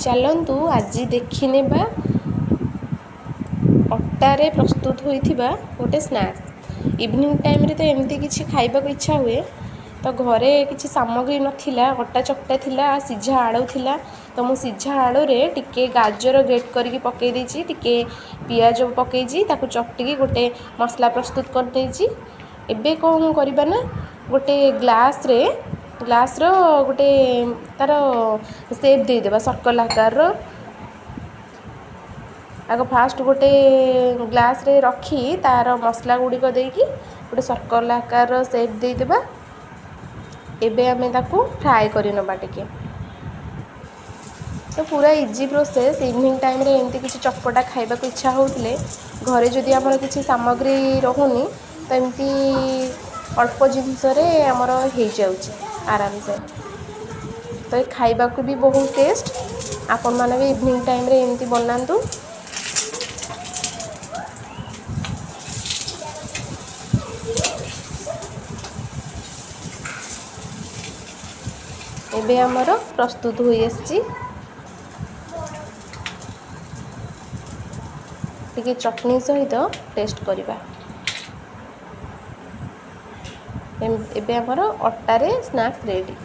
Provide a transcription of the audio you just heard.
ଚାଲନ୍ତୁ ଆଜି ଦେଖିନେବା ଅଟାରେ ପ୍ରସ୍ତୁତ ହୋଇଥିବା ଗୋଟେ ସ୍ନାକ୍ସ। ଇଭିନିଂ ଟାଇମ୍ରେ ତ ଏମିତି କିଛି ଖାଇବାକୁ ଇଚ୍ଛା ହୁଏ। ତ ଘରେ କିଛି ସାମଗ୍ରୀ ନଥିଲା, ଅଟା ଚକଟା ଥିଲା, ସିଝା ଆଳୁ ଥିଲା। ତ ମୁଁ ସିଝା ଆଳୁରେ ଟିକେ ଗାଜର ଗ୍ରେଟ୍ କରିକି ପକାଇ ଦେଇଛି, ଟିକେ ପିଆଜ ପକାଇଛି, ତାକୁ ଚକଟିକି ଗୋଟେ ମସଲା ପ୍ରସ୍ତୁତ କରିଦେଇଛି। ଏବେ କ'ଣ କରିବା ନା, ଗୋଟେ ଗ୍ଲାସ୍ରେ ଗ୍ଲାସ୍ର ଗୋଟେ ତା'ର ସେପ୍ ଦେଇଦେବା ସର୍କଲ୍ ଆକାରର। ଆଗ ଫାଷ୍ଟ ଗୋଟେ ଗ୍ଲାସ୍ରେ ରଖି ତା'ର ମସଲା ଗୁଡ଼ିକ ଦେଇକି ଗୋଟେ ସର୍କଲ୍ ଆକାରର ସେପ୍ ଦେଇଦେବା। ଏବେ ଆମେ ତାକୁ ଫ୍ରାଏ କରିନେବା ଟିକେ। ତ ପୁରା ଇଜି ପ୍ରୋସେସ୍। ଇଭିନିଂ ଟାଇମ୍ରେ ଏମିତି କିଛି ଚଟପଟା ଖାଇବାକୁ ଇଚ୍ଛା ହେଉଥିଲେ, ଘରେ ଯଦି ଆମର କିଛି ସାମଗ୍ରୀ ରହୁନି, ତ ଏମିତି ଅଳ୍ପ ଜିନିଷରେ ଆମର ହେଇଯାଉଛି ଆରାମସେ। ତ ଏ ଖାଇବାକୁ ବି ବହୁତ ଟେଷ୍ଟ। ଆପଣମାନେ ବି ଇଭିନିଂ ଟାଇମ୍ରେ ଏମିତି ବନାନ୍ତୁ। ଏବେ ଆମର ପ୍ରସ୍ତୁତ ହୋଇଆସିଛି। ଟିକେ ଚଟଣି ସହିତ ଟେଷ୍ଟ କରିବା। ଏବେ ଆମର ଅଟାରେ ସ୍ନାକ୍ସ ରେଡ଼ି।